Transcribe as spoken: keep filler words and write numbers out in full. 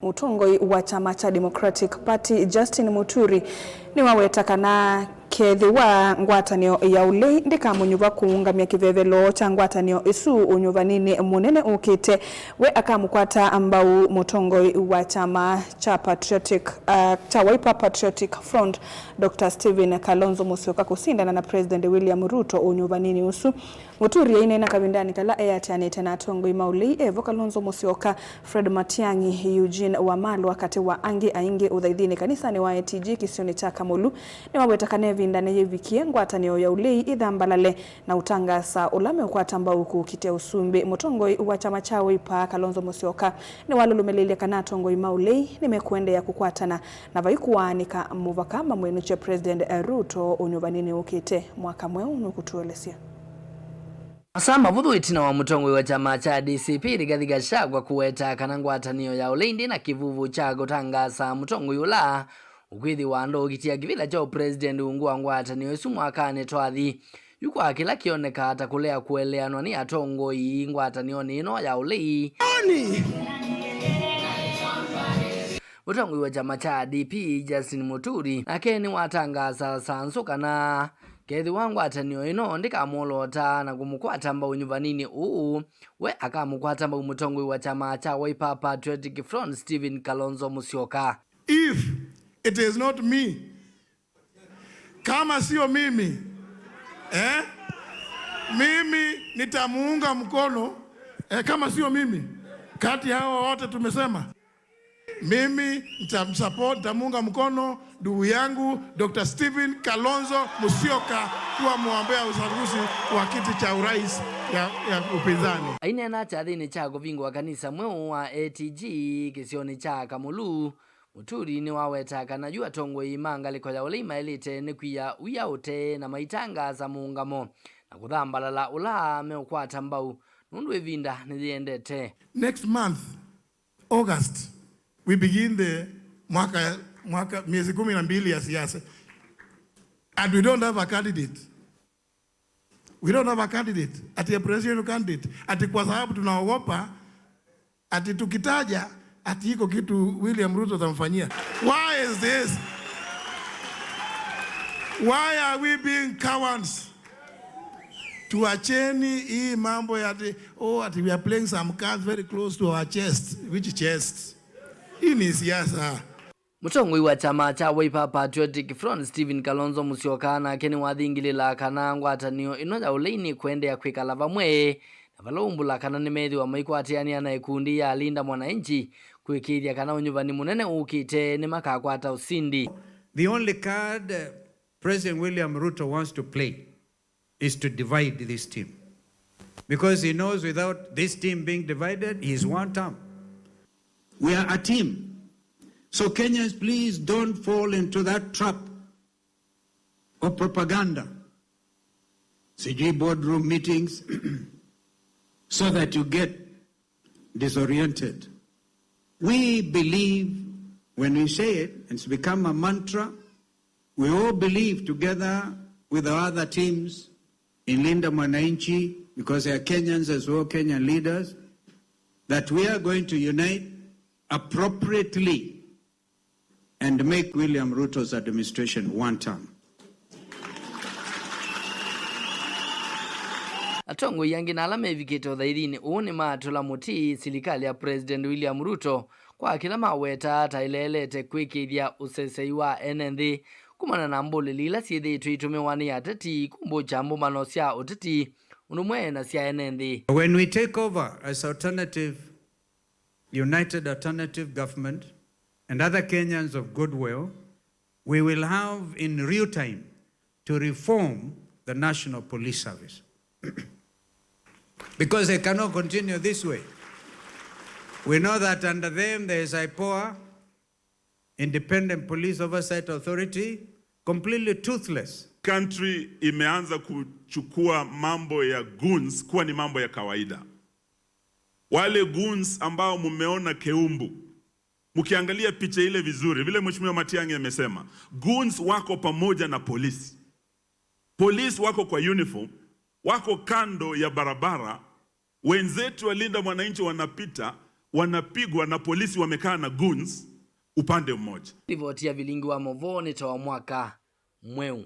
Mũtongoi wa kyama kya Democratic Party, Justin Muturi, nĩwaweta kana kethĩwa ngwatanĩo ya ũlei ndĩkamũnyuva kũũngamya kĩvevelo kya ngwatanĩo ĩsu ũnyuvaninĩ mũnene ũkĩte, we akamũkwata mbau mũtongoi wa kyama kya Patriotic, uh, kya Wiper Patriotic Front, Doctor Stephen Kalonzo Musyoka kũsindana na President William Ruto ũnyuvaninĩ ũsu. Muturi aineena kavindanĩ kala eatĩanĩte na atongoi ma ũlei evo Kalonzo Musyoka, Fred Matiang'i, Eugene Wamalwa, katĩ wa angĩ aingĩ, ũthaithinĩ kanisanĩ wa A T G kĩsionĩ kya Kamulu, nĩwaweta kana ĩvinda nĩyĩvikie ngwatanĩo ya ũlei ĩthambalale na ũtangaasa ũla meũkwata mbau kũkitĩa ũsumbĩ. Mũtongoi wa kyama kya Wiper, Kalonzo Musyoka, nĩwalũlũmĩlĩilye kana atongoi ma ũlei nĩmekũendeea kũkwatana na vai kũaanĩka mũvaka mamwĩnũkye President Ruto ũnyuvaninĩ ũkĩte. Mwaka mweũ nũkũtũelesya. Masaa mavũthũ ĩtina wa mũtongoi wa kyama kya D C P Rigathi Gachagua kũweta kana ngwatanĩo ya ũlei ndĩ na kĩvuvu kya kũtangaasa mũtongoi ũla ũkwĩthĩwa ndũũkitĩa kĩvĩla kya ũpresident ungu wa ngwatanĩo ĩsu mwakanĩ twathi, yu kwa kĩla kĩonekaa ta kũlea kũeleanwa nĩ atongoi ngwatanĩonĩ ĩno ya ũlei. Mũtongoi wa kyama kya D P, Justin Muturi, nake nĩwatangaasa sanzũ kana kethĩwa ngwatanĩo ĩno ndĩkamwolota na kũmũkwata mbau nyuvaninĩ ũũ, we akamũkwata mbau mũtongoi wa kyama kya Wiper Patriotic Front, Stephen Kalonzo Musyoka. If it is not me, kama sio mimi, eh, mimi nitamuunga mkono, eh, kama sio mimi, kati ya hao wote tumesema, mimi nitamsupport, nitamuunga mkono ndugu yangu Doctor Stephen Kalonzo Musyoka kuwa mwombea uchaguzi wa kiti cha urais ya, ya upinzani. Aineena kyathĩnĩ kya kũvingũa kanisa mweũ wa A T G kĩsionĩ kya Kamulu, Muturi nĩwawetaa kana yu atongoi ma ngalĩko ya ũlei maĩlĩte nĩ kwia wia ũtee na maitangaasa mũũngamo na kũthambalala ũla meũkwata mbau, nũndũ ĩvinda nĩyĩendete. Next month, August, we begin the mwaka, mwaka, miezi kumi na mbili ya siasa. And we don't have a candidate. We don't have a candidate. Ati a presidential candidate. Ati kwa sababu tunaogopa, ati tukitaja, ati iko kitu William Ruto atamfanyia. Why is this? Why are we being cowards? Tuacheni hii mambo ya ati, oh, ati we are playing some cards very close to our chest. Which chest? Hii ni siasa. Mũtongoi wa kyama kya Wiper Patriotic Front, Stephen Kalonzo Musyoka, nake nĩwathingĩlĩla kana ngwatanĩo ĩno ya ũlei nĩkũendeea kwĩkala vamwe na vala ũmbũla kana nĩmethĩwa maikwatĩanĩa na ĩkundi ya Linda Mwananchi kũĩkĩĩthya kana ũnyuvani mũnene ũkĩte nĩmakakwata ũsindi. The only card, uh, President William Ruto wants to play is to divide this team. Because he knows without this team being divided, he is one term. We are a team. So Kenyans, please don't fall into that trap of propaganda. Sijui boardroom meetings, so that you get disoriented. We believe, when we say it, it's become a mantra, we all believe together with our other teams in Linda Mwananchi, because they are Kenyans as well, Kenyan leaders, that we are going to unite appropriately and make William Ruto's administration one term. Atongoi angĩ na ala mevikĩte ũthaithinĩ ũũ nĩmaatũla mũtĩ silikalĩ ya President William Ruto kwa kĩla mawetaa ta ĩleelete kwĩkĩĩthya ũsesei wa ene nthĩ kumana na mbũlĩli ila syĩthĩĩtwe itũmĩwa nĩ ateti kũmbũkya mbũmbano sya ũteti ũndũ ũmwe na sya ene nthĩ. When we take over as alternative, united alternative government and other Kenyans of goodwill, we will have in real time to reform the National Police Service. Because they cannot continue this way. We know that under them there is IPOA, Independent Police Oversight Authority, completely toothless. Country imeanza kuchukua mambo ya goons kuwa ni mambo ya kawaida. Wale goons ambao mumeona Keumbu, mkiangalia picha ile vizuri, vile Mheshimiwa Matiang'i amesema, goons wako pamoja na polisi. Polisi wako kwa uniform, wako kando ya barabara, wenzetu wa Linda Mwananchi wanapita, Wanapigwa na polisi wamekaa na goons upande mmoja. Livoti ya vilingi wa movoo nĩ ta wa mwaka mweu.